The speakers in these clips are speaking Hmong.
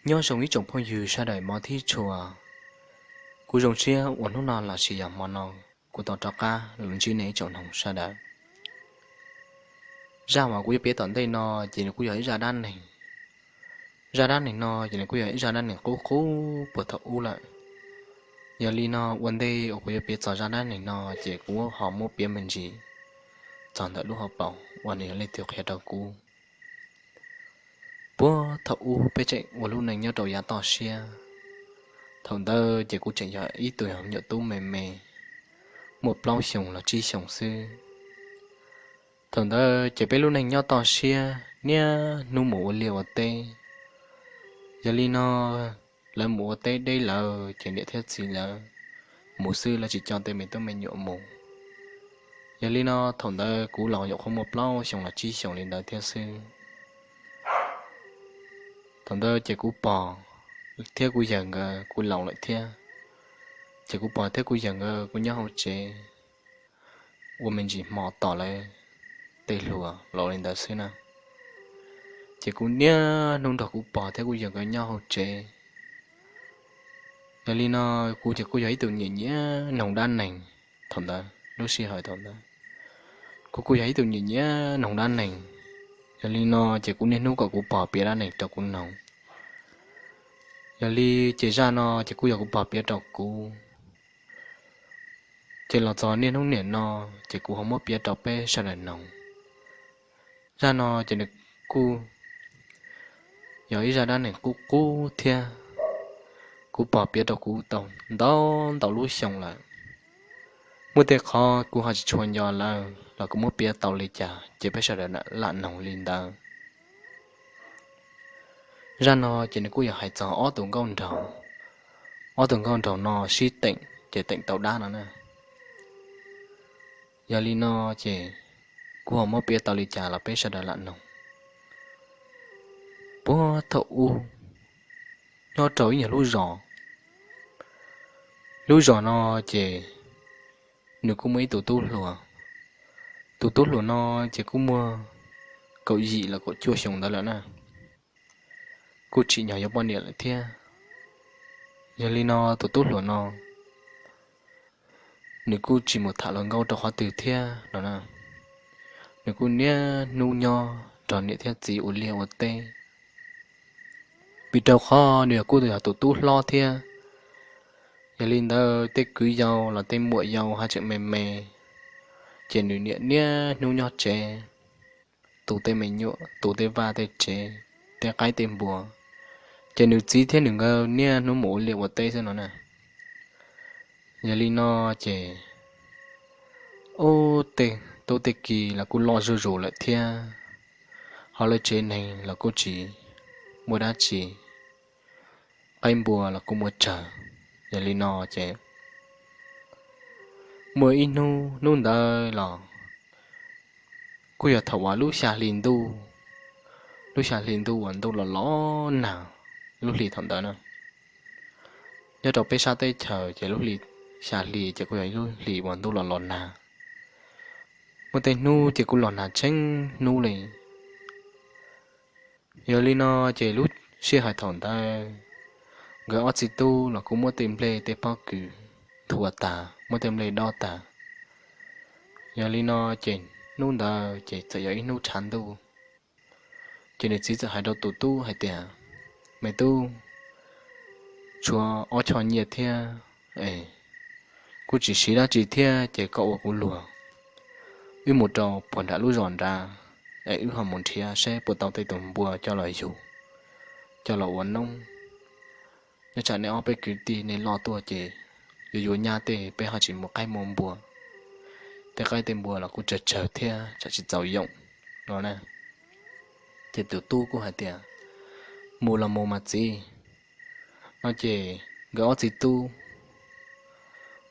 Nyob zoo ib tsoom phooj ywg sawv daws hmov thiab tshua, kuv zoo siab uas hnub no los sis yog hmo no kuv tau rov qab los ntsib nej ib tsoom noog sawv daws. Zaj uas kuv yuav piav tom ntej no ces nws kuj yog ib zaj dab neeg. Zaj dab neeg no ces nws kuj yog ib zaj dab neeg qub qub puag thaum ub lawm. Yog li no ua ntej uas kuv yuav piav txog zaj dab neeg no ces kuv ho muab piav me ntsis txog ntawm lub hauv paus uas nws yog leej twg qhia rau kuv. Puag thaum ub peb tseem ua lub neej nyob rau yav toj siab. Thaum ntawd ces kuv tseem yog ib tug nyuam tub me me, muaj plaub xyoos los tsib xyoos xwb. Thaum ntawd ces peb lub neej nyob toj siab niaj hnub mus ua liaj ua teb. Yog li no lawv mus ua teb deb lawm ces niam thiab txiv lawv mus xwb, lawv tsis coj tej me tub me nyuam mus. Yog li no thaum ntawd kuv los nyuam qhuav muaj plaub xyoos los tsib xyoos li ntawd thiab xwb. Thaum ntawd ces kuv pog thiab kuv yawg nkawd kuj laus lawm thiab. Ces kuv pog thiab kuv yawg nkawd kuj nyob hauv tsev ua me ntsis hmo tos lawv tej hluas los li ntawd xwb na. Ces kuv niaj hnub nrog kuv pog thiab kuv yawg nkawd nyob hauv tsev. Yog li no kuv ces kuj yog ib tug nyiam nyiam noog dab neeg. Thaum ntawd lub sij hawm thaum ntawd kuv kuj yog ib tug nyiam nyiam noog dab neeg. Yog li no ces kuv niaj hnub kom kuv pog piav dab neeg rau kuv noog. Yog li ces zaj no ces kuj yog kuv pog piav rau kuv. Ces los txog niaj hnub niam no ces kuv ho muab piav rau peb sawv daws noog. Zaj no ces nws kuj yog ib zaj dab neeg qub qub thiab. Kuv pog piav rau kuv tau ntau ntau lub xyoo lawm. Muaj tej qhov kuv ho tsis tshua nco lawm los kuv muab piav tau li cas ces peb sawv daws lam noog li ntawd. Zaj no ces nws kuj yog hais txog ob tug nkauj nraug. Ob tug nkauj nraug no sib teem ces teem tau dab no na. Yog li no ces kuv ho muab piav tau li cas los peb sawv daws lam noog. Puag thaum ub nyob rau ib nyuag lub zos. Lub zos no ces nws kuj muaj ib tug tub hluas. Tus tub hluas no ces kuj muaj kaum yim los kaum cuaj xyoo ntawd lawm na. Kuj tsim nyog yuav poj niam lawm thiab. Yog li no tus tub hluas no nws kuj tsis mus tham hluas nkauj rau qhov twg thiab no na. Nws kuj niaj hnub nyob nrog niam thiab txiv ua liaj ua teb. Vim rau qhov nws kuj yog tus tub hlob thiab. Yog li ntawd tej kwv yau los tej muam yau haj tseem me me, ces nws niam niaj hnub nyob tsev, tu tej me nyuam, tu tej vaj tej tsev, tej qaib tej npua, ces nws txiv thiab nws nkawd niaj hnub mus ua liaj ua teb xwb no na. Yog li no ces ub, tej tub tej ki los kuj loj zuj zus lawm thiab, hauv lawv tsev neeg los kuj tsis muaj dab tsi, qaib npua los kuj muaj tsawg. Yog li no ces muaj ib hnub, hnub ntawd los kuj yog thaum uas lub xya hli ntuj, lub xya hli ntuj uas ntuj los los nag, lub hli thaum ntawd na. Nyob rau peb sab teb chaws ces lub hli xya hli ces kuj yog ib lub hli uas ntuj los los nag. Muaj tej hnub ces kuj los nag tsheej hnub li. Yog li no ces lub sij hawm thaum ntawd nkawd ob txiv tub los kuj muab tej nplej tej pob kws nthua tas, muab tej nplej dob tas. Yog li no ces hnub ntawd ces txawm yog ib hnub tshav ntuj. Ces nws txiv txawm hais rau tus tub hais tias, me tub, tshuav ob choj nyiaj thiab, kuj tsis siv dab tsi thiab ces koj ua kuv luag, wb mus rau puag nram lub zos nrad, es wb ho mus nrhiav seb puas tau tej tus npua coj los yug, coj los ua noob. Nyob tsam nej ob peb kwv tij nej loj tuaj ces yuav yuav nyab tej peb ho tsis muaj qaib muaj npua, tej qaib tej npua los kuj tsawg tsawg thiab tsam tsis txaus yoom no na. Ces tus tub kuj hais tias, mus los mus mas txiv. No ces nkawd ob txiv tub,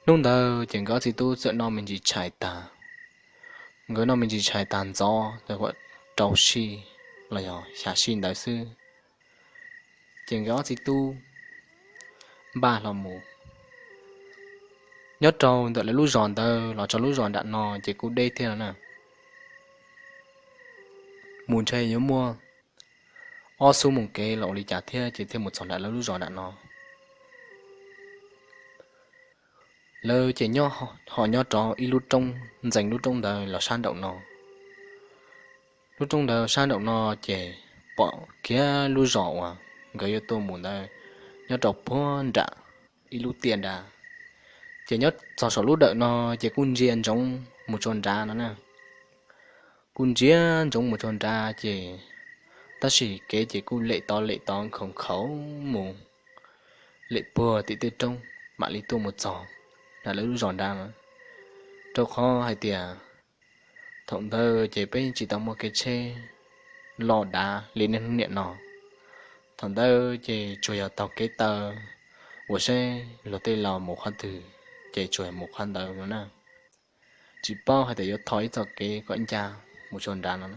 hnub ntawd ces nkawd ob txiv tub txawm noj me ntsis tshais tag. Nkawd noj me ntsis tshais tag ntxov tau rau sij los yog xya sij ntawd xwb, ces nkawd ob txiv tub npaj hlo mus. Nyob rau ntawm lawv lub zos ntawd los txog lub zos nram no ces kuj deb thiab no na. Mus ntshe yuav muaj ob xuab moos kev los ua li cas thiab ces thiaj mus txog nram lawv lub zos nram no. Lawv ces nyob, ho nyob rau ib lub roob, ntxeev lub roob ntawd los sab nraum no. Lub roob ntawd sab nraum no ces pom kiag lub zos uas nkawd yuav tuaj mus ntawd nyob rau puag nram ib lub tiaj nrad. Ces nyob txog saum lub dawm no ces kuj ntsia ntsoov mus txog nrad no na. Kuj ntsia ntsoov mus txog nrad ces tab sis kev ces kuj lem tod lem tod nkhaus nkhaus mus, lem puag tim tej roob mam li tuaj mus txog nram lawv lub zos nrad no. Rau qhov hais tias thaum ntawd ces peb tsis tau muaj kev tsheb loj dav li niaj hnub niam no. Thaum ntawd ces tsuas yog taug kev taw uas saib luag tej laus mus qhov twg ces tsuas mus qhov ntawd no na. Tsis paub hais tias yuav thov ib txoj kev kom ncaj mus txog nrad no.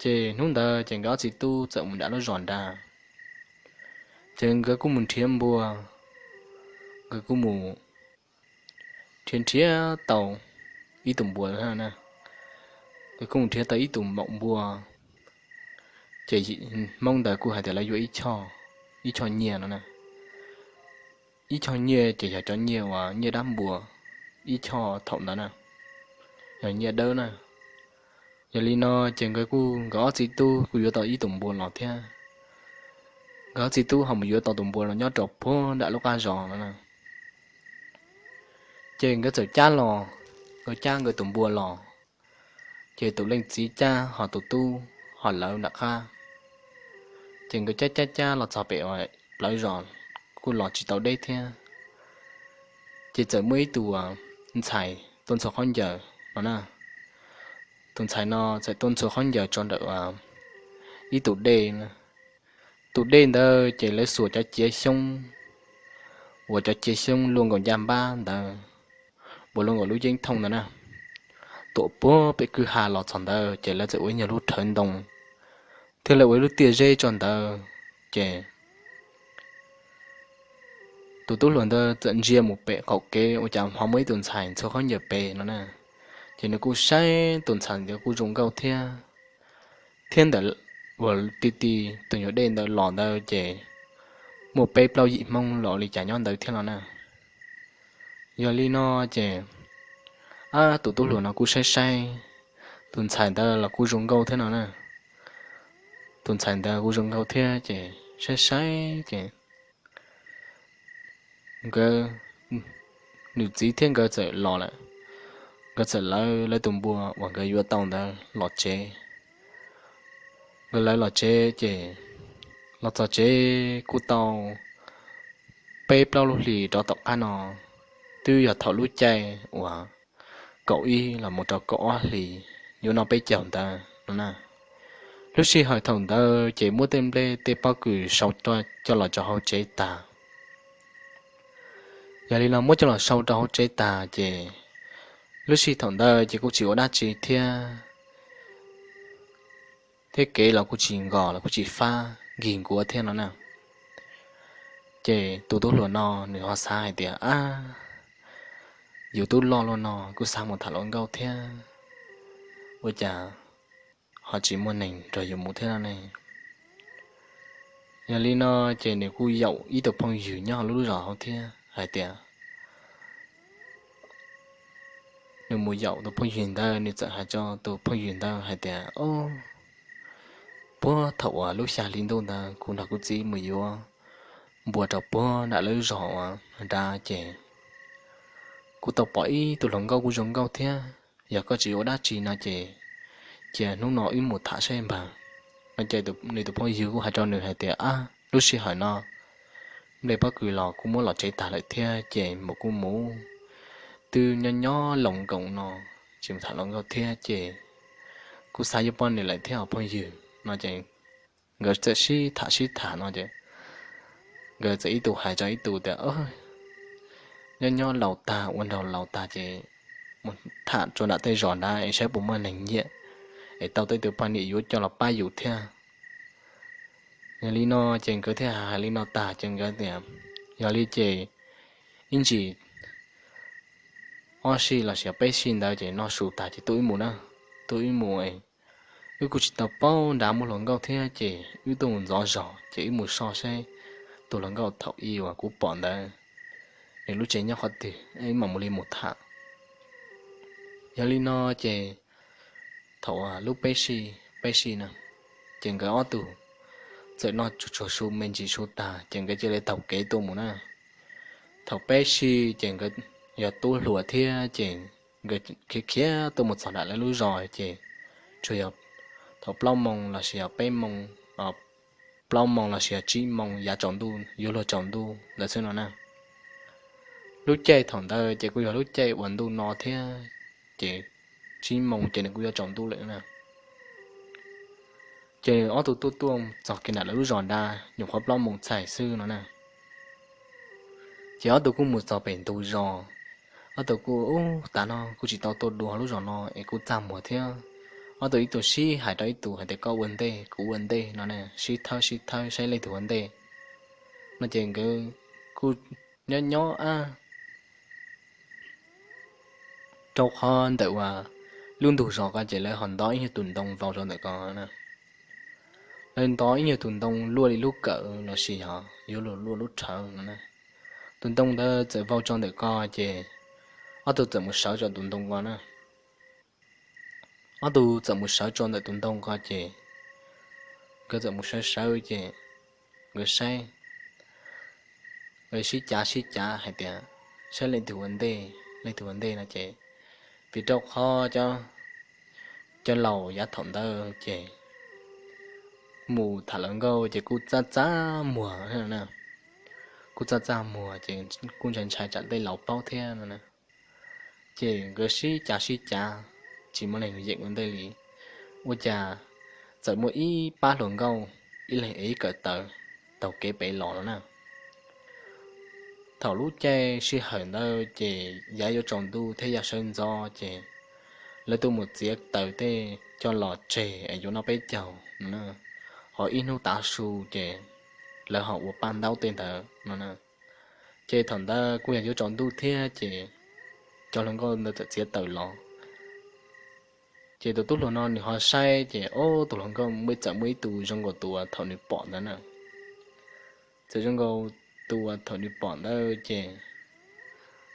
Ces hnub ntawd ces nkawd ob txiv tub txawm mus nram lub zos nrad. Ces nkawd kuj mus nrhiav npua, nkawd kuj mus nrhiav nrhiav tau ib tus npua na. Nkawd kuj mus nrhiav tau ib tus maum npua, ces Hmoob ntawd kuj hais tias lawv yuav ib choj nyiaj no na. Ib choj nyiaj ces yog cov nyiaj uas nyiaj dab npua, ib choj thaum ntawd na, yog nyiaj dawb na. Yog li no ces nkawd kuj, nkawd ob txiv tub kuj yuav tau ib tus npua los thiab. Nkawd ob txiv tub ho mus yuav tau tus npua los nyob rau puag nram lub qab zos no na. Ces nkawd txawm cab los, nkawd cab nkawd tus npua los, ces tus leej txiv cab ho tus tub ho lawv nram qab. Ces nkawd cab cab cab los txog pem uas plawv zos, kuj los tsis tau deb thiab. Ces txawm muaj ib tug ntxhais tuaj ntxhua khaub ncaws no na. Tus ntxhais no txawm tuaj ntxhua khaub ncaws rau ntawm ib tus dej. Tus dej ntawd ces lawv xuas cov ciav xyoob, uas cov ciav xyoob luaj nkaus ncaj npab ntawd, uas luaj nkaus lub yeeb thooj ntawd na, tuam puag pem kwj ha los txog ntawd ces lawv txawm ua ib nyuag lub rhawv ntoo, thiab lawv ua ib lub tiaj zeb tso ntawd. Ces tus tub hluas ntawd txawm ntsia mus pem qaum kev ua cas ho muaj ib tus ntxhais ntxhua khaub ncaws pem no na. Ces nws kuj saib tus ntxhais ntawd kuj zoo nkauj thiab. Thiab ntawm uas ti ti tus nyuag dej ntawd los ntawd ces muaj peb plaub yim Hmoob los li cas nyob ntawd thiab no na. Yog li no ces, ab, tus tub hluas no kuj saib saib, tus ntxhais ntawd los kuj zoo nkauj thiab no na. Tus ntxhais ntawd kuj zoo nkauj thiab ces saib saib ces nkawd, nws txiv thiab nkawd txawm los lawm. Nkawd txawm lawv lawv tus npua uas nkawd yuav tau ntawd los tsev. Nkawd lawv los tsev ces los txog tsev kuj tau peb plaub lub hlis rov tom qab no, twb yog thaum lub caij uas kaum ib los mus rau kaum ob hlis yuav noj peb caug ntawd no na. Lub sij hawm thaum ntawd ces muab tej nplej tej pob kws sau coj los rau hauv tsev tag. Yog li no muab coj los sau rau hauv tsev tag ces lub sij thaum ntawd ces kuj tsis ua dab tsi thiab, thiab kev los kuj tsis nkos los kuj tsis fab nkig nkuav thiab no na. Ces tus tub hluas no nws ho xav hais tias, ab, yus twb loj luaj no kuj xav mus tham hluas nkauj thiab, ua cas ho tsis muaj neeg nrog yus mus thiab no ne. Yog li no ces nws kuj yaum ib tug phooj ywg nyob hauv lub zos hauv thiab hais tias, nws mus yaum tus phooj ywg ntawd, nws txawm hais rau tus phooj ywg ntawd hais tias, o, puag thaum uas lub xya hli ntuj ntawd kuv nrog kuv txiv mus yuav npua rau puag nram lawv zos uas nrad ces kuv tau pom ib tug hluas nkauj kuj zoo nkauj thiab, yog koj tsis ua dab tsi no ces cia hnub no wb mus tham saib npawg. No ces nws tus phooj ywg kuj hais rau nws hais tias, ab, lub sij hawm no nplej pob kws los kuj muab los tsev tag lawm thiab ces mus kuj mus, twb nyob nyob laus nkoos no tsis mus tham hluas nkauj thiab ces kuj xav yuav poj niam lawm thiab os phooj ywg no ces nkawd txawm sib tham sib tham no ces nkawd txawm ib tug hais rau ib tug tias, nyob nyob laus tag ua nraug laus tag ces mus tham rau nram tej zos nrad es saib puas muaj neeg nyiam es tau tej tus poj niam yuav coj los pab yus thiab. Yog li no ces nkawd thiaj hais li no tag ces nkawd tias, yog li ces ib ntsis ob sij los sis peb sij ntawd ces noj su tag ces tuaj wb mus na, tuaj wb mus, wb kuj tsis tau paub nrad muaj hluas nkauj thiab ces wb tuaj mus ntxov zog ces wb mus so saib tus hluas nkauj thaum ub uas kuv pom ntawd nws lub tsev nyob qhov twg, wb mam mus li mus tham. Yog li no ces thaum lub peb si, peb si na, ces nkawd ob tug txawm noj tsuag tsuag su me ntsis su tag ces nkawd cia li taug kev tuaj mus na. Thaum peb si ces nkawd yog tub hluas thiab ces nkawd khiav khiav tuaj mus txog nram lawv lub zos ces tsuas yog thaum plaub moo lossis yog peb moo, plaub moo lossis yog tsib moo yav tsaus ntuj yuav luag tsaus ntuj ntawd xwb no na. Lub caij thaum ntawd ces kuj yog lub caij uas ntuj no thiab, ces tsib moo ces nws kuj yuav tsaus ntuj lawm na. Ces ob tug tuaj tuaj txog kiag nram lawv lub zos nrad nyuam qhuav plaub moo txhais xwb no na. Ces ob tug kuj mus txog pem ntug zos, ob tug kuj ub tas no kuj tsis tau tuaj dua lub zos no es kuj txaj muag thiab. Ob tug ib tug sib hais rau ib tug hais tias koj ua ntej kuv ua ntej no na, sib thawb sib thawb saib leej twg ua ntej no ces nkawd kuj nyob nyob ab rau qhov ntawm uas lub ntug zos ko ces lawv ho ntov ib nyuag tus ntoo vau rau ntawm ko na. Lawv ntov ib nyuag tus ntoo luaj li lub kawm lossis yog yuav luag luaj lub rhawv no na. Tus ntoo ntawd txawm vau tso ntawm ko ces ob tug txawm mus sawv tso tus ntoo ko na. Ob tug txawm mus sawv tso ntawm tus ntoo ko ces nkawd txawm mus sawv sawv ces nkawd saib, nkawd sib cav sib cav hais tias saib leej twg ua ntej, leej twg ua ntej no ces vim rau qhov cov laus yav thaum ntawd ces mus tham hluas nkauj ces kuj txaj txaj muag, kuj txaj txaj muag ces kuj ntshai ntshai tsam tej laus paub thiab no na. Ces nkawd sib cav sib cav tsis muaj leej yeem ua ntej li. Ua cas txawm muaj ib pab hluas nkauj ib leeg ev ib kawm taws taug kev pem los no na. Thaum lub caij sij hawm ntawd ces yav yuav tsaus ntuj thiab yav sawv ntxov ces lawv tuaj mus txiav taws tej coj los tseg es yuav noj peb caug no na. Ho ib hnub tav su ces lawv ho ua paj ntaub tej ntawd no na. Ces thaum ntawd kuj yog yuav tsaus ntuj thiab ces cov hluas nkauj ntawd txawm txiav taws los. Ces tus tub hluas no nws ho saib ces ob tug hluas nkauj muaj txawm muaj ib tug zoo nkaus tus uas thaum nws pom ntawd na. Txawm zoo nkaus tus uas thaum nws pom ntawd ces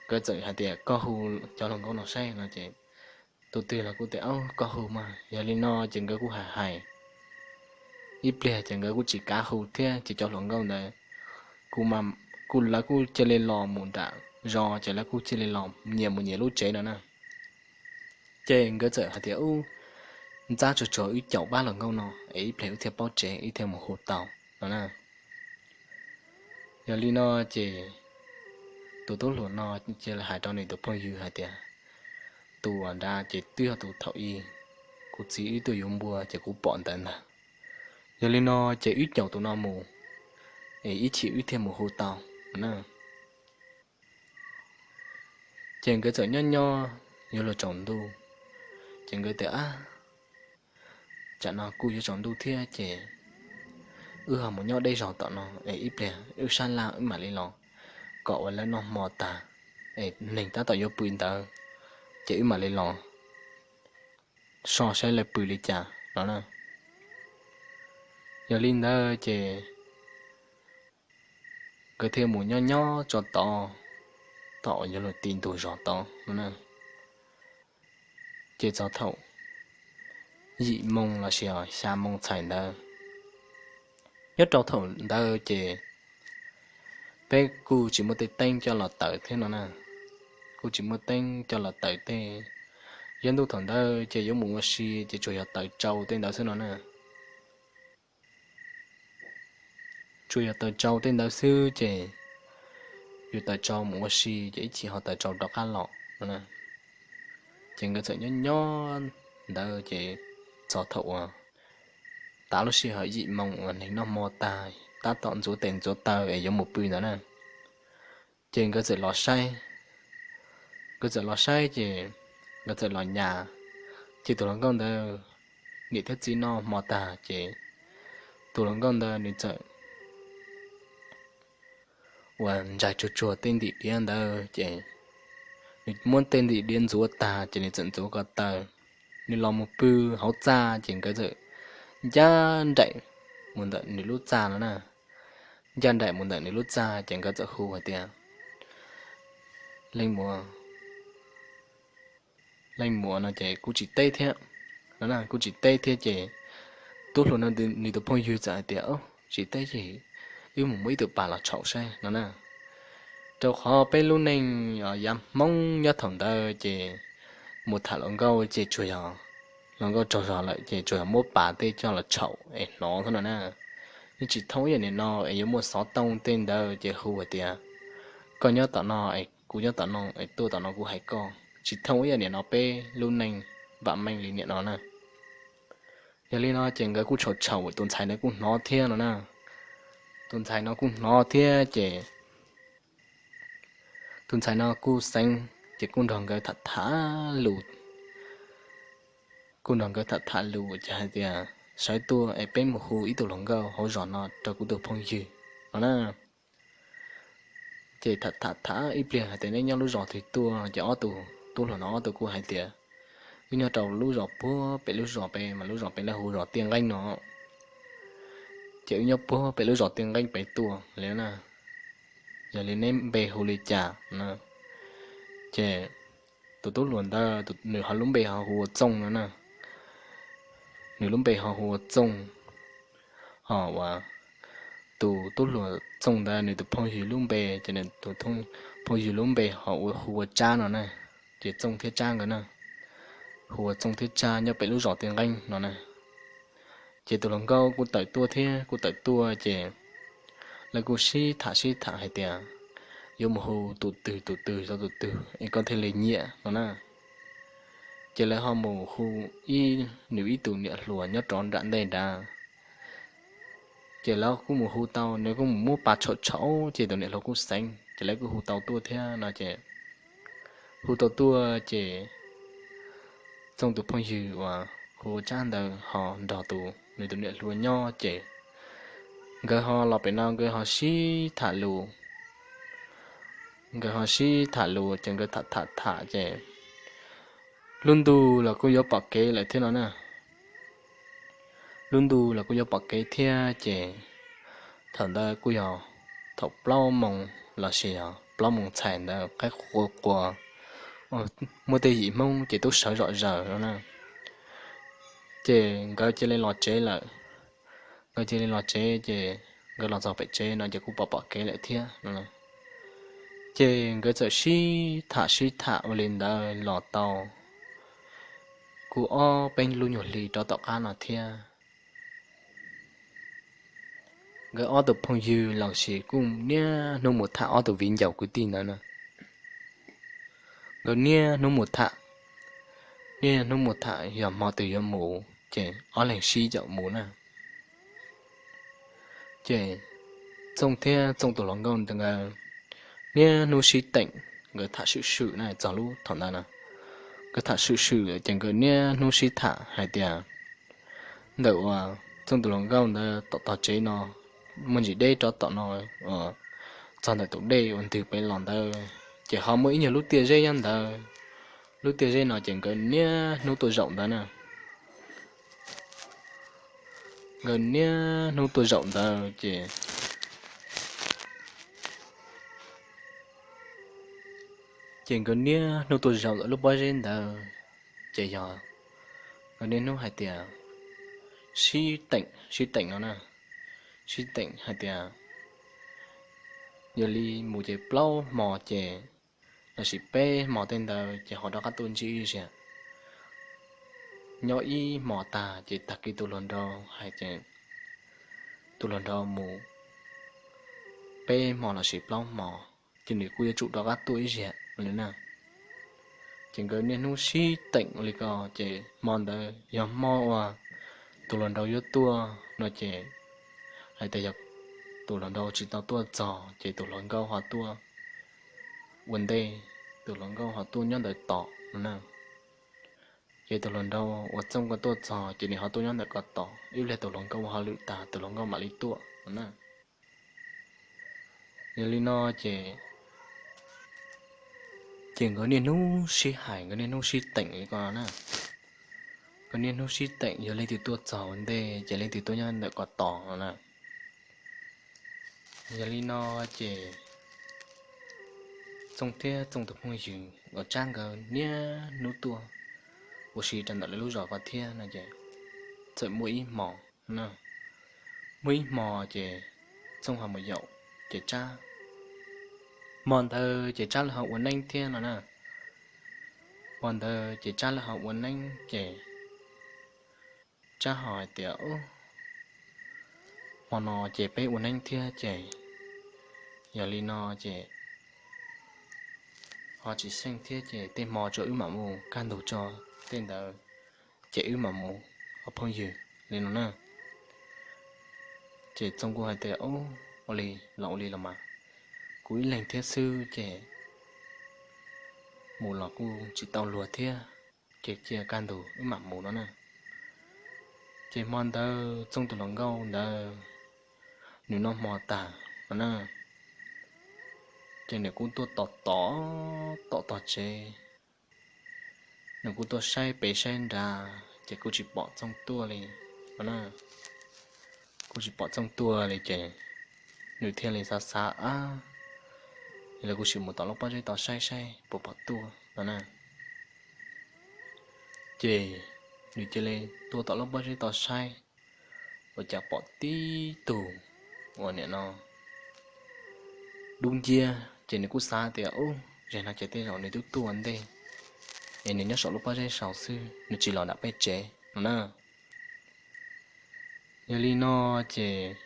nkawd txawm hais tias koj hu cov hluas nkauj no saib no ces tus twg los kuj tias koj hu mas. Yog li no ces nkawd kuj hais hais ib pliag ces nkawd kuj tsis kav hu thiab ces cov hluas nkauj ntawd kuj, lawv kuj cia li los mus nram zos ces lawv kuj cia li los nyias mus nyias lub tsev no na. Ces nkawd txawm hais tias ub, ntxab tsuag tsuag wb caum pab hluas nkauj no es ib pliag wb thiaj paub tsev wb thiaj mus hu tau no na. Yog li no ces tus tub hluas no cia li hais rau nws tus phooj ywg hais tias tus uas nrad ces twb yog tus thaum ub kuv txiv wb tuaj yuav npua ces kuv pom ntawd ntag. Yog li no ces wb caum tus no mus es ib chim wb thiaj mus hu tau na. Ces nkawd txawm nyob nyob yuav luag tsaus ntuj ces nkawd tias ab, tsam no kuj yuav tsaus ntuj thiab ces wb ho mus nyob deb zog tom no es ib pliag wb sab laj wb mam li los, kom uas lawv noj hmo tag es neeg tab tom yuav pw ntawd ces wb mam li los so saib lawv pw li cas no na. Yog li ntawd ces nkawd thiaj mus nyob nyob tso tod, tom yuav luag ti ntug zos tod no na. Ces txog thaum yim moo lossis xya moo txhais ntawd, nyob rau thaum ntawd ces peb kuj tsis muaj tej teeb coj los tawm thiab no na. Kuj tsis muaj teeb coj los tawm tej. Yog ntuj thaum ntawd ces yuav mus ua si ces tsuas yog taws tsau tej ntawd xwb no na. Tsuas yog taws tsau tej ntawd xwb ces yus taws tsau mus ua si ces ib chim ho taws tsau rov qab los no. Ces nkawd txawm nyob nyob ntawd ces txog thaum uas tav lub sij hawm yim moo uas neeg noj hmo tag tab tom ntxuav tes ntxuav taw es yuav mus pw ntawd na. Ces nkawd txawm los saib, nkawd txawm los saib ces nkawd txawm los nyas, ces tus hluas nkauj ntawd niam thiab txiv noj hmo tag ces tus hluas nkauj ntawd nws txawm uas ntsais tsuag tsuag tej ntim diav ntawd ces nws muab tej ntim diav ntxuav tag ces nws txawm ntxuav ko taw, nws los mus pw hauv txaj ces nkawd txawm ncaj nraim mus ntawm nws lub txaj no na. Ncaj nraim mus ntawm nws lub txaj ces nkawd txawm hu hais tias, Leej muam, leej muam no ces kuj tsis teb thiab no na, kuj tsis teb thiab ces tub hluas no nws tus phooj ywg txawm hais tias, Tsis teb ces wb mus muab ib tug pas los tshau saib no na. Rau qhov peb lub neej yav Hmoob nyob thaum ntawd ces mus tham hluas nkauj ces tsuas yog hluas nkauj tsaug zog lawm ces tsuas yog muab pas tej coj los tshau es hnov xwb no na. Yeej tsis thooj ib yam nim no es yuav muaj xov tooj tej ntawd ces hu hais tias, Koj nyob tom no es kuv nyob tom no es tuaj tom no kuv hais koj. Tsis thooj ib yam nim no peb lub neej vam meej li nim no na. Yog li no ces nkawd kuj tshau tshau, tus ntxhais ntawd kuj hnov thiab no na. Tus ntxhais no kuj hnov thiab ces tus ntxhais no kuj xeev ces kuj nrog nkawd tham tham lus, kuj nrog nkawd tham tham lus ces hais tias, Sawv tuaj es peb mus hu ib tug hluas nkauj hauv zos no rau kuv tus phooj ywg no na. Ces tham tham tham ib pliag hais tias, Neb nyob lub zos twg tuaj? Ces ob tug tub hluas no ob tug kuj hais tias, Wb nyob rau lub zos puag pem lub zos pem mas lub zos pem lawv hu zos Tiaj Nqeeb no. Ces wb nyob puag pem lub zos Tiaj Nqeeb pem tuaj li na. Yog li neb npe hu li cas? Ces tus tub hluas ntawd nws ho lub npe ho hu ua Txooj no na. Nws lub npe ho hu ua Txooj, ho uas tus tub hluas Txooj ntawd nws tus phooj ywg lub npe ces nws tus phooj ywg lub npe ho hu ua Tsab no na. Ces Txooj thiab Tsab nkawd na, hu ua Txooj thiab Tsab nyob pem lub zos Tiaj Nqeeb no na. Ces tus hluas nkauj kuj tawm tuaj thiab kuj tawm tuaj ces lawv kuj sib tham sib tham hais tias, Yuav mus hu tus twg tus twg rau tus twg es koj thiaj li nyiam no na. Ces lawv ho mus hu ib, nws ib tus niam hluas nyob rov nram ntej nrad. Ces lawv kuj mus hu tau, nws kuj mus muab pas tshau tshau ces tus niam hluas kuj xeev ces lawv kuj hu tau tuaj thiab no ces hu tau tuaj ces Txooj tus phooj ywg uas hu ua Tsab ntawd ho nrog tus nws tus niam hluas nyob ces nkawd ho los pem no nkawd ho sib tham lus. Nkawd ho sib tham lus ces nkawd tham tham tham ces lub ntuj los kuj yuav pom kev lawm thiab no na. Lub ntuj los kuj yuav pom kev thiab ces thaum ntawd kuj yog thaum plaub moos los sis yog plaub moos txhais ntawd qaib qua qua, muaj tej yim Hmoob ces twb sawv zom zaws no na. Ces nkawd cia li los tsev lawm. Nkawd cia li los tsev ces nkawd los txog pem tsev no ces kuj pom pom kev lawm thiab no. Ces nkawd txawm sib tham sib tham ua li ntawd los tau kuj ob peb lub nyuag hli rov tom qab no thiab. Nkawd ob tug phooj ywg los sis kuj niaj hnub mus tham ob tug viv ncaus kwv tij ntawd na. Nkawd niaj hnub mus tham, niaj hnub mus tham yog hmo twg yuav mus ces ob leeg sib caum mus na. Ces Txooj thiab Txooj tus hluas nkauj ntawd nkawd niaj hnub sib teem, nkawd tham swm swm na txog lub thaum ntawd na. Nkawd tham swm swm ces nkawd niaj hnub sib tham hais tias ntawm uas Txooj tus hluas nkauj ntawd tom tog tsev no muaj ntsis deb rov tom no, txog ntawm tus dej uas ntws pem los ntawd ces ho muaj ib nyuag lub tiaj zeb nyob ntawd. Lub tiaj zeb no ces nkawd niaj hnub tuaj zaum ntawd na. Nkawd niaj hnub tuaj zaum ntawd ces ces nkawd niaj hnub tuaj zaum lub pob zeb ntawd ces yog nkawd niaj hnub hais tias sib teem sib teem no na, sib teem hais tias yog li mus ces plaub hmo ces los sis peb hmo tej ntawd ces ho rov qab tuaj ntsib ib zaug. Nyob ib hmo tag ces tag kis tus hluas nraug hais tias tus hluas nraug mus peb hmo los sis plaub hmo ces nws kuj yuav tsum rov qab tuaj ib zaug li na. Ces nkawd niaj hnub sib teem li ko ces hmo ntawd yog hmo uas tus hluas nraug yuav tuaj no ces hais tias yog tus hluas nraug tsis tau tuaj txog ces tus hluas nkauj ho tuaj ua ntej, tus hluas nkauj ho tuaj nyob ntawd tos no na. Ces tus hluas nraug uas Txooj ko tuaj txog ces nws ho tuaj nyob ntawm ko tos ib pliag tus hluas nkauj ho lwm tag tus hluas nkauj mam li tuaj no na. Yog li no ces ces nkawd niaj hnub sib hais, nkawd niaj hnub sib teem li ko na. niaj hnub sib teem, yog leej twg tuaj txog ua ntej ces leej twg tuaj nyob ntawm ko tos no na. Yog li no ces Txooj thiab Txooj tus phooj ywg uas Tsab nkawd niaj hnub tuaj ua si rau ntawm lawv lub zos ko thiab no ces txawm muaj ib hmo, muaj ib hmo ces Txooj ho mus yaum ces Tsab, hmo ntawd ces Tsab lawv ho ua neeb thiab no na. Hmo ntawd ces Tsab lawv ho ua neeb ces Tsab ho hais tias, Hmo no ces peb ua neeb thiab ces yog li no ces ho tsis xyeej thiab ces tej hmo tso wb mam mus kaj ntug tso, tej ntawd ces wb mam mus, ob phooj ywg li no na. Ces Txooj kuj hais tias, Ua li los ua li los mas, kuv ib leeg thiab xwb ces mus los kuj tsis tau luag thiab, ces cia kaj ntug wb mam mus no na. Ces hmo ntawd Txooj tus hluas nkauj ntawd nws noj hmo tag no na, ces nws kuj tuaj tos tos, tom tog tsev, nws kuj tuaj saib pem saib nrad ces kuj tsis pom Txooj tuaj li no na. Kuj tsis pom Txooj tuaj li ces nws thiaj li xav xav, Ab, yog li kuv sim mus tom lub pob zeb tod saib saib puas pom tuaj no na. Ces nws cia li tuaj tom lub pob zeb tod saib, ua cas pom tib tug uas nim no dub nciab ces nws kuj xav tias, Ub, zaum no ces tej zaum nws twb tuaj ua ntej es nws nyob saum lub pob zeb saud xwb, nws tsis los nram peb tsev no na. Yog li no ces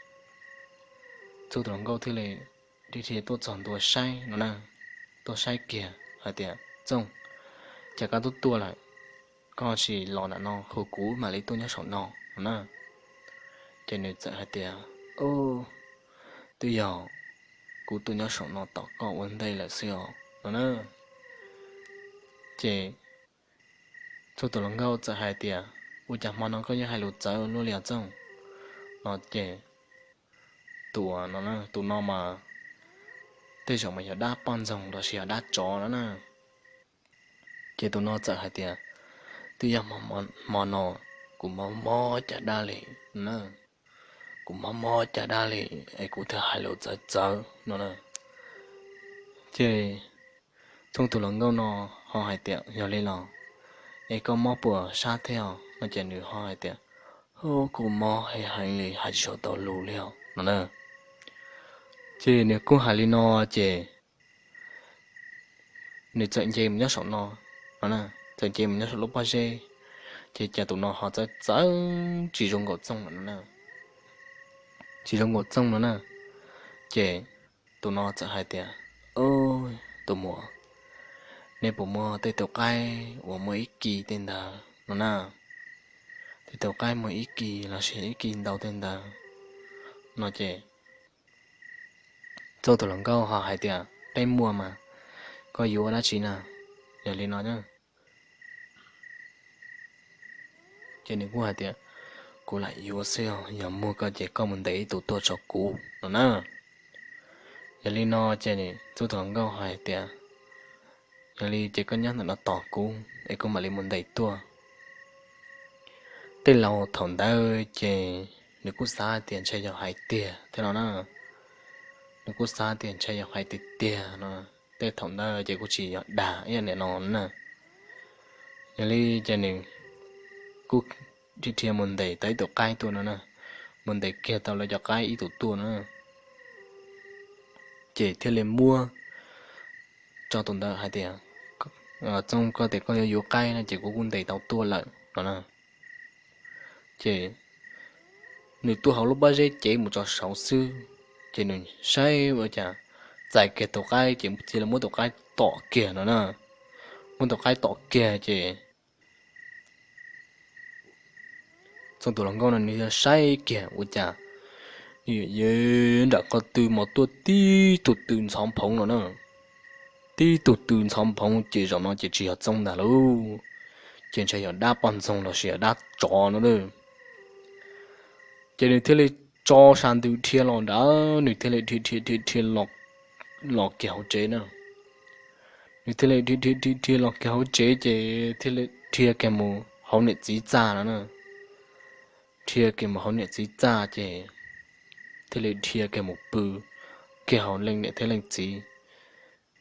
Txooj tus hluas nkauj thiaj li dhia tuaj txog ntua saib no na, tuaj saib kiag hais tias, Txooj, cas koj twb tuaj lawm, koj tsis los nram no hu kuv mam li tuaj nyob saum no no na. Ces nws txawm hais tias, Twb yog kuv tuaj nyob saum no tos koj ua ntej lawm xwb os no na. Ces Txooj tus hluas nkauj txawm hais tias, Ua cas hmo no koj yuav hais lus txawv luaj li os Txooj? No ces tus, tus no mas tej zaum mas yog dab poj ntxoog los sis yog dab tsov no na. Ces tus no txawm hais tias, Twb yog hmo no kuv mob mob caj dab li na, kuv mob mob caj dab li es kuv thiaj hais lus txawv txawv no na. Ces Txooj tus hluas nkauj no ho hais tias, Yog li los es koj mob puas sab thiab os? No ces nws ho hais tias, Kuv mob heev heev li, hais tsis tau lus li os no na. Ces nws kuj hais li no ces nws txawm nce mus nyob saum no, txawm nce mus nyob saum lub pob zeb, ces cas tus no ho txawv txawv tsis zoo nkaus Txooj no, tsis zoo nkaus Txooj no na. Ces tus no txawm hais tias, Tus muam, nej puas muaj tej tus qaib uas muaj ib kis tej ntawd no na? Tej tus qaib muaj ib kis los sis ib kis ntau tej ntawd no ces Txooj tus hluas nkauj ho hais tias, Peb muaj mas, koj yuav ua dab tsi na? Yog li no ces nws kuj hais tias, Kuv lam yuav xwb os, yog muaj koj ces koj mus ntes ib tug tuaj tso kuv no na. Yog li no ces Txooj tus hluas nkauj ho hais tias, Yog li ces koj nyob ntawm no tos kuv es kuv mam li mus ntes tuaj. Tej laus thaum ntawd ces nws kuj xav tias ntshe yog hais tiag thiab no na. Nws kuj xav tias ntshe yog hais tiag tiag no. Tej thaum ntawd ces kuj tsis yog dag ib yam nim no na. Yog li ces nws kuj dhia mus ntes tau ib tug qaib tuaj no na, mus ntes kiag tau lawv cov qaib ib tug tuaj no na. Ces thiaj li muab tso tus ntawd hais tias, Txooj, koj tias koj yuav yuav qaib no ces kuv kuj ntes tau tuaj lawm no na. Ces nws tuaj hauv lub pob zeb cev mus tso saud xwb, ces nws saib ua cas txais kiag tus qaib ces cia li muab tus qaib tom kiag no na. Muab tus qaib tom kiag ces Txooj tus hluas nkauj no nws yog saib kiag ua cas nws yuav nram qhov twg mas tuaj tib tug tw ntxhov phoov no na. Tib tug tw ntxhov phoov ces zaum no ces tsis yog Txooj ntag lauj, ces ntshe yog dab poj ntxoog los sis yog dab tsov no. Ces nws thiaj li tso sa ntws dhia los nrad, nws thiaj li dhia dhia dhia dhia los kiag hauv tsev na. Nws thiaj li dhia dhia dhia dhia los kiag hauv tsev ces thiaj li dhia kiag mus hauv niam txiv txaj no na. Dhia kiag mus hauv niam txiv txaj ces thiaj li dhia kiag mus pw kiag hauv leej niam thiab leej txiv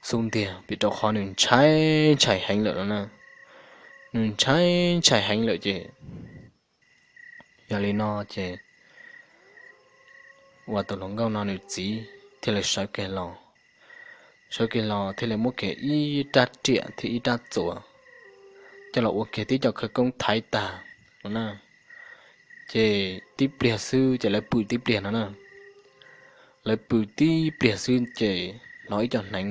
xub ntiag, vim rau qhov nws ntshai ntshai heev lawm no na. Nws ntshai ntshai heev lawm ces, yog li no ces uas tus hluas nkauj no nws txiv thiaj li sawv kiag los, sawv kiag los thiaj li muab kiag ib rab riam thiab ib rab txuas coj los ua kiag tib co khawv koob thaiv tag no na. Ces tib pliag xwb ces lawv pw tib pliag no na. Lawv pw tib pliag xwb ces hnov ib co hneev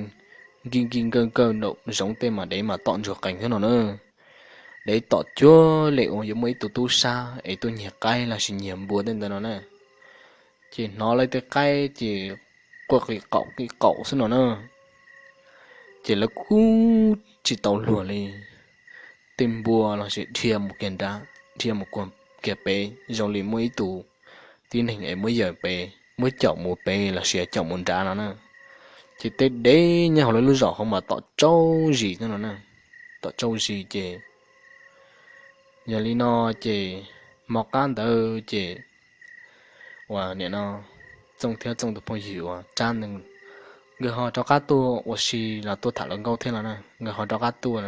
nkij nkij nkawj nkawj nraum zoov tej mas dev mas tom ntsuag qees thiab no na. Dev tom cuag li uas yuav muaj ib tug tub sab es tuaj nyiag qaib los sis nyiag npua tej ntawd no na. Ces hnov lawv tej qaib ces quaj qi qaum qi qaum xwb no na. Ces lawv kuj tsis tau luag li. Tej npua los sis dhia mus kiag nrad, dhia mus kiag pem zoo li muaj ib tug tib neeg es muab yawm pem, muab caum mus pem los sis caum mus nrad no na. Ces tej dev nyob hauv lawv lub zos hauv mas tom tsaug zis no na. Tom tsaug zis ces yog li no ces hmo qab ntawd ces uas nim no Txooj thiab Txooj tus phooj ywg uas Tsab ntawd nkawd ho rov qab tuaj ua si los tuaj tham hluas nkauj thiab no na, nkawd ho rov qab tuaj.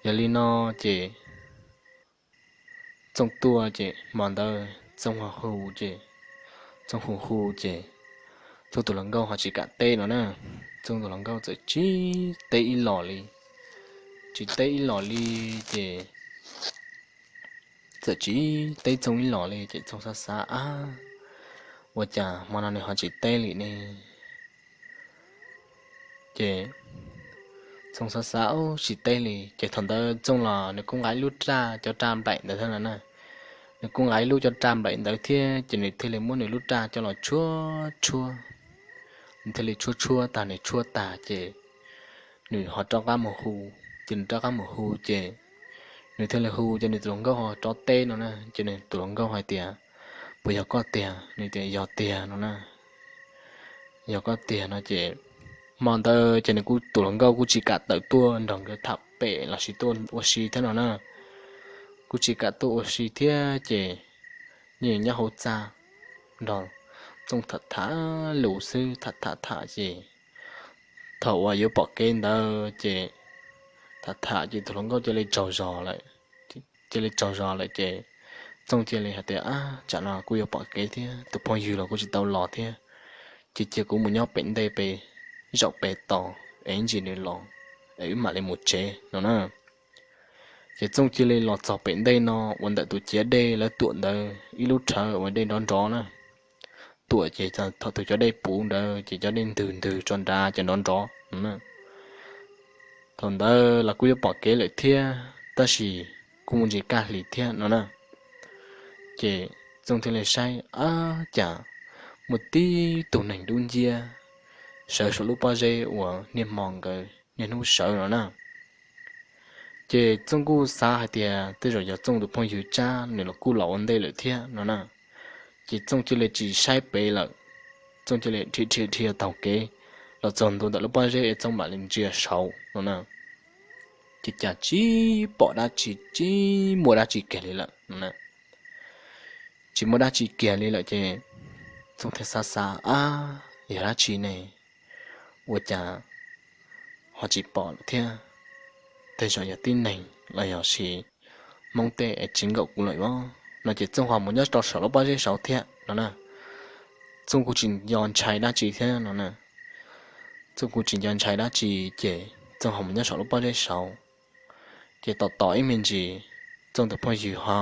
Yog li no ces Txooj tuaj ces hmo ntawd Txooj ho hu ces, Txooj hu hu ces Txooj tus hluas nkauj ho tsis kam teb no na. Txooj tus hluas nkauj txawm tsis teb ib los li, tsis teb ib los li ces txawm tsis teb Txooj ib los li ces Txooj xav xav ab, ua cas hmo no nws ho tsis teb li ne? Ces Txooj xav xav tsis teb li ces thaum ntawd Txooj los nws kuj nqa ib lub raj cov raj nplaim ntawd thiab no na. Nws kuj nqa ib lub cov raj nplaim ntawd thiab ces nws thiaj li muab nws lub raj coj los tshuab tshuab. Nws thiaj li tshuab tshuab tag, nws tshuab tag ces nws ho rov qab mus hu. Ces nws rov qab mus hu ces nws thiaj li hu ces nws tus hluas nkauj ho rov teb no na. Ces nws tus hluas nkauj hais tias, puas yog koj tiag? Nws tias yog tiag no na. Yog koj tiag no ces hmo ntawd ces nws kuj, tus hluas nkauj kuj tsis kam tawm tuaj nrog nkawd tham pem los sis tuaj ua si thiab no na. Kuj tsis kam tuaj ua si thiab ces nws nyob hauv txaj nrog Txooj tham tham lus xwb, tham tham tham ces thaum uas yuav pom kev ntawd ces tham tham ces tus hluas nkauj cia li tsaug zog lawm. Cia li tsaug zog lawm ces Txooj cia li hais tias, ab, tsam no kuj yuav pom kev thiab, tus phooj ywg los kuj tsis tau los thiab, ces cia kuv mus nyob pem ntej pem, zaum pem tos es ib ntsis nws los es wb mam li mus tsev no na. Ces Txooj cia li los txog pem ntej no uas ntawm tus ciav dej lawv tuam ntawd ib lub rhawv uas dej nrov nrov na. Tuam ces thaum tus cov dej puv ntawd ces cov dej ntws ntws tso nrad ces nrov nrov no na. Thaum ntawd los kuj yuav pom kev lawm thiab tab sis kuj muaj ntsis kaj hlis thiab no na. Ces Txooj thiaj li saib, ab, cas muaj tib tug neeg dub nciab sawv saum lub pob zeb uas niaj hmo nkawd niaj hnub sawv no na. Ces Txooj kuj xav hais tias tej zaum yog Txooj tus phooj ywg Tsab nws los kuj los ua ntej lawm thiab no na. Ces Txooj cia li tsis saib pem lawm, Txooj cia li dhia dhia dhia taug kev los txog ntua ntawm lub pob zeb es Txooj mam li ntsia saud no na. Ces cas tsis pom dab tsi, tsis muaj dab tsi kiag li lawm no na. Tsis muaj dab tsi kiag li lawm ces Txooj thiaj xav xav, ab, yog dab tsi ne? Ua cas ho tsis pom lawm thiab? Tej zaum yog tib neeg los yog sis Hmoob tej es tsis nkaum kuv lawm os no ces Txooj ho mus nyob rau saum lub pob zeb saud thiab no na. Txooj kuj tsis nco ntshai dab tsi thiab no na. Txooj kuj tsis nco ntshai dab tsi ces Txooj ho mus nyob saum lub pob zeb saud. Ces tos tos ib me ntsis, Txooj tus phooj ywg ho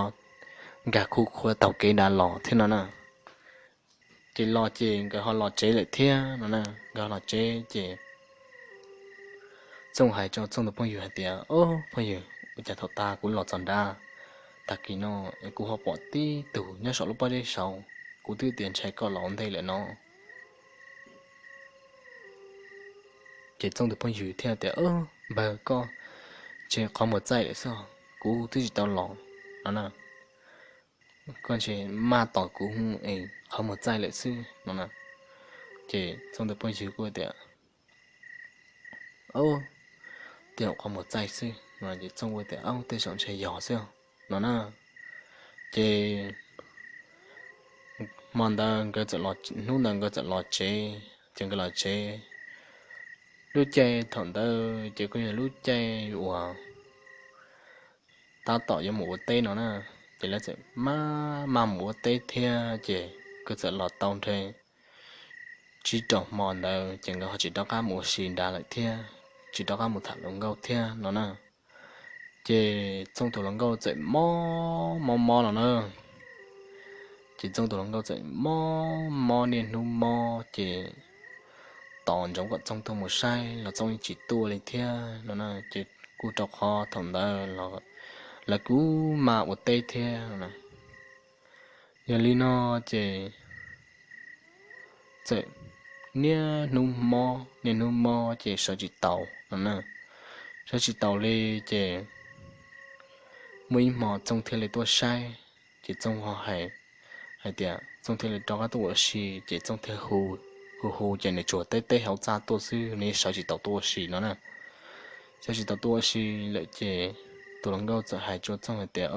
nkag khuv khuav taug kev nrad los thiab no na. Ces los ces nkawd ho los tsev lawm thiab no na. Nkawd ho los tsev ces Txooj hais rau Txooj tus phooj ywg hais tias, ob, phooj ywg, ua cas thaum tas kuv los txog nrad, tag kis no kuv ho pom tib tug nyob saum lub pob zeb saud, kuv twb tias ntshai koj los ua ntej lawm no. Ces Txooj tus phooj ywg thiaj tias, npawg, koj ntshe qhov muag txaij lawm xwb, kuv twb tsis tau los no na. Koj ntshe maj tos kuv es qhov muag txaij lawm xwb no na. Ces Txooj tus phooj ywg kuj tias, ob, tej zaum qhov muag txaij xwb. Ces Txooj kuj tias, Au, tej zaum ntshe yog xwb no na. Ces hmo ntawd nkawd txawm, hnub ntawd nkawd txawm los tsev, ces nkawd los tsev. Lub caij thaum ntawd ces kuj yog lub caij uas tab tom yuav mus ua teb no na, ces lawv txawm maj maj mus ua teb thiab, ces nkawd txawm los tau nrhe tsib rau hmo ntawd ces nkawd ho tsis rov qab mus ua si nrad lawm thiab, tsis rov qab mus tham hluas nkauj thiab no na. Ces Txooj tus hluas nkauj txawm mob mob mob no na. Ces Txooj tus hluas nkauj txawm mob mob niaj hnub mob ces tos ntsoov kom Txooj tuaj mus saib los Txooj yeej tsis tuaj li thiab no na. Ces kuj rau qhov thaum ntawd lawv kuj maj ua teb thiab no. Yog li no ces txawm niaj hnub mob niaj hnub mob ces sawv tsis taus no na. Sawv tsis taus li ces muaj ib hmo Txooj thiaj li tuaj saib, ces Txooj ho hais, hais tias Txooj thiaj li rov qab tuaj ua si, ces Txooj thiaj hu, hu hu ces nws tsuas teb teb hauv txaj tuaj xwb, nws sawv tsis taus tuaj ua si no na. Sawv tsis taus tuaj ua si lawm ces tus hluas nkauj txawm hais rau Txooj hais tias,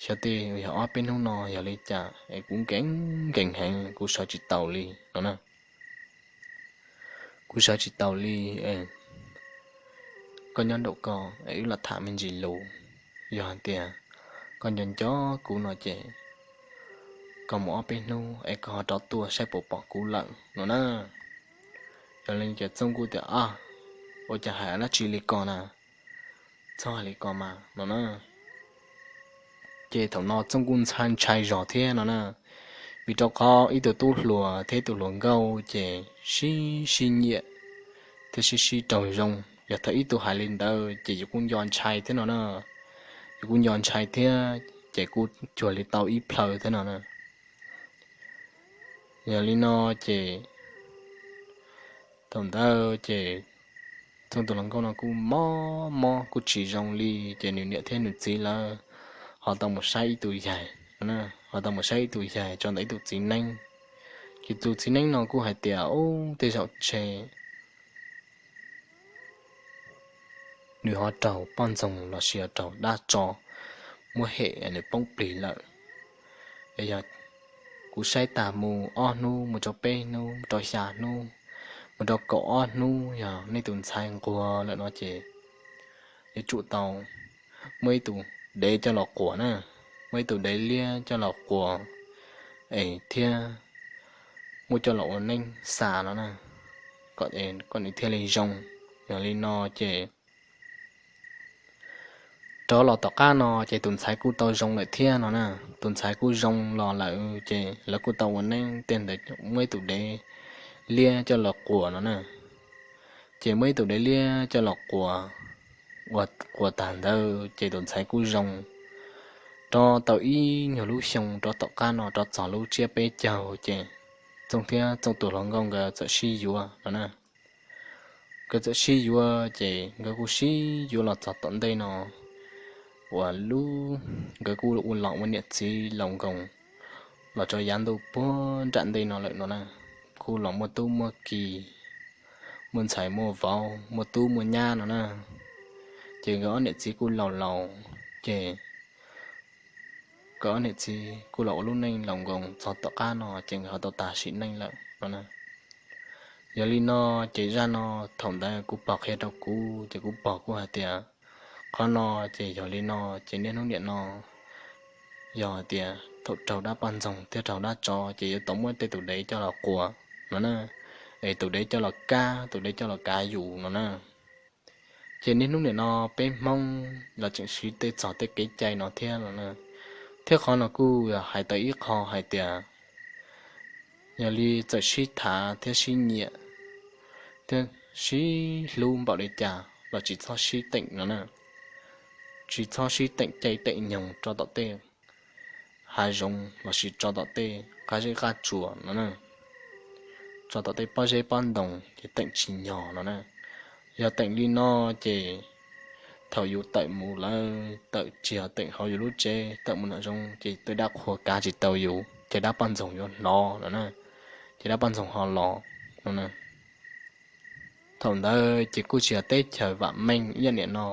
Xyov tej, yog ob peb hnub no yog li cas es kuv nkees nkees heev, kuv sawv tsis taus li no na. Kuv sawv tsis taus li. Koj nyob nraum koj es wb los tham me ntsis lus, yog hais tias koj nco nco kuv no ces koj mus ob peb hnub es koj ho rov tuaj saib puas pom kuv lawm no na. Yog li ces Txooj kuj tias, Ua cas hais dab tsi li ko na, txhob hais li ko mas no na. Ces thaum no Txooj kuj ntshai ntshai zog thiab no na, vim rau qhov ib tug tub hluas thiab ib tug hluas nkauj ces sib sib nyiam thiab sib sib raug zoo. Yog thaum ib tug hais li ntawd ces yus kuj nco ntshai thiab no na, yus kuj nco ntshai thiab ces kuj cuag li tau ib plhaw thiab no na. Yog li no ces thaum ntawd ces Txooj tus hluas nkauj no kuj mob mob kuj tsis zoo li, ces nws niam thiab nws txiv lawv ho tau mus saib ib tug yaig, ho tau mus saib ib tug yaig tso ntawm ib tug txiv neeb. Ces tus txiv neeb no kuj hais tias, Ub, tej zaum ntshe nws ho raug poj ntxoog los sis ho raug dab tsov muab hem nws poob plig lawm. Yog kuv saib tas mus ob hnub mus rau peb hnub rau xya hnub mus rau kaum ob hnub yog nej tus ntxhais nquag lawm no ces yuav tsum tau muaj ib tug dev coj los quas na, muaj ib tug dev liab coj los quas es thiab muab coj los ua neeb xa no na, kom nws thiaj li zoo. Yog li no ces rov los tom qab no ces tus ntxhais kuj tau zoo lawm thiab no na. Tus ntxhais kuj zoo los lawm ces lawv kuj tau ua neeb tej ntawd muab ib tug dev liab coj los quas no na. Ces muab ib tug dev liab coj los quas, ua quas tag ntawd ces tus ntxhais kuj zoo rov tau ib nyuag lub xyoo rov tom qab no rov txog lub tsiab peb caug ces Txooj thiab Txooj tus hluas nkauj nkawd txawm sib yuav no na. Nkawd txawm sib yuav ces nkawd kuj sib yuav los txog tom ntej no uas lub, nkawd kuj ua los ua niam txiv laus nkoos los rau yav ntuj puag nram ntej no lawm no na. Kuj los muaj tub muaj ki, muaj ntxhais muaj vauv, muaj tub muaj nyab no na. Ces nkawd ob niam txiv kuj laus laus ces nkawd ob niam txiv kuj los ua lub neej laus nkoos txog tom qab no ces nkawd ho tau tag sim neej lawm no na. Yog li no ces zaj no thaum ntawd kuv pog qhia rau kuv ces kuv pog kuj hais tias qhov no ces yog li no ces niaj hnub niam no yog hais tias thaum raug dab poj ntxoog thiab raug dab tsov ces yuav tau muab tej tus dev coj los quas no na, es tus dev coj los kab, tus dev coj los kav yus no na. Ces niaj hnub niam no peb Hmoob los tseem siv tej txog tej kev cai no thiab no na. Thiab qhov no kuj yog hais tau ib qho hais tias yog li txawm sib tham thiab sib nyiam thiab sib hlub npaum li cas los tsis txhob sib teem no na. Tsis txhob sib teem caij teem nyoog rau tom tej hav zoov los sis tso tom tej qab zeb qab tsuas no na, tso tom tej pob zeb pob ntoo ces teem tsis nyog no na. Yog teem li no ces thaum yus tawm mus lawm, tawm tsis yog teem hauv yus lub tsev, tawm mus nram zoov ces tej dab qhuas kav tsis tau yus ces dab poj ntxoog yuav hnov no na, ces dab poj ntxoog ho los no na. Thaum ntawd ces kuj tsis yog teb chaws vam meej ib yam niam no,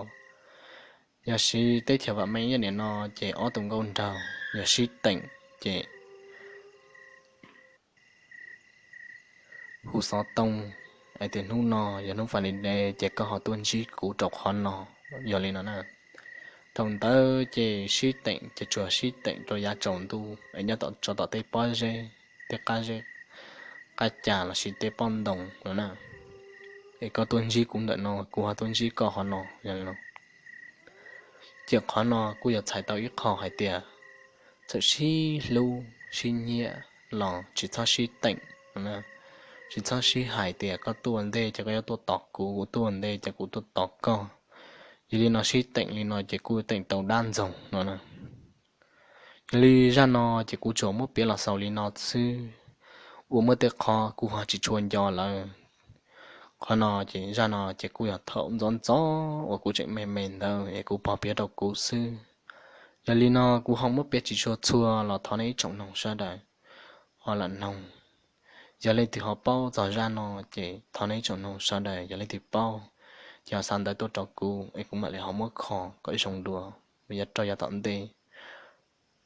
Yog siv teb chaws vam meej ib yam no ces ob tug nkauj nraug yog sib teem ces hu xov tooj hais tias hnub no yog hnub Friday ces koj ho tuaj ntsib kuv rau qhov no. Yog li no na, thaum ntawd ces sib teem ces tsuas sib teem rau yav tsaus ntuj es nyob tom tso tom tej pob zeb, tej qab zeb, qab cas lossis tej pob ntoo no na, es koj tuaj ntsib kuv ntawm no, kuv ho tuaj ntsib koj qhov no. Yog li no ces qhov no kuj yog txhais tau ib qho hais tias txawm sib hlub sib nyiam los tsis txhob sib teem, tsis txhob sib hais tias koj tuaj ua ntej ces koj yuav tuaj tos kuv, kuv tuaj ua ntej ces kuv tuaj tos koj. Yog li no sib teem li no ces kuj teem tau dab ntxoog no na. Yog li zaj no ces kuv tsuas muab piav los xaus li no xwb, uas muaj tej qhov kuv ho tsis tshua nco lawm. Qhov no ces zaj no ces kuj yog thaum ntxov ntxov uas kuv tseem me me ntawd es kuv pog piav rau kuv xwb. Yog li no kuv ho muab piav tsis tshua txhua los thov nej ib tsoom noog sawv daws ho lam noog. Yog leej twg ho paub txog zaj no ces thov nej ib tsoom noog sawv daws, yog leej twg paub ces ho xa ntawv tuaj rau kuv es kuv mam li ho muab kho kom zoo dua, yuav rau yav tom ntej.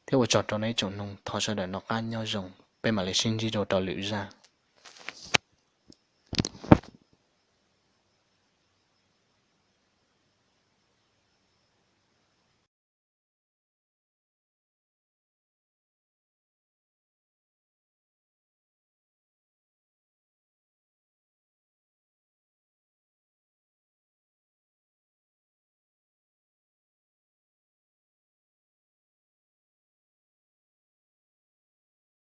Thiab ua tsaug rau nej ib tsoom noog, thov sawv daws noj qab nyob zoo, peb mam li sib ntsib dua rau lwm zaj.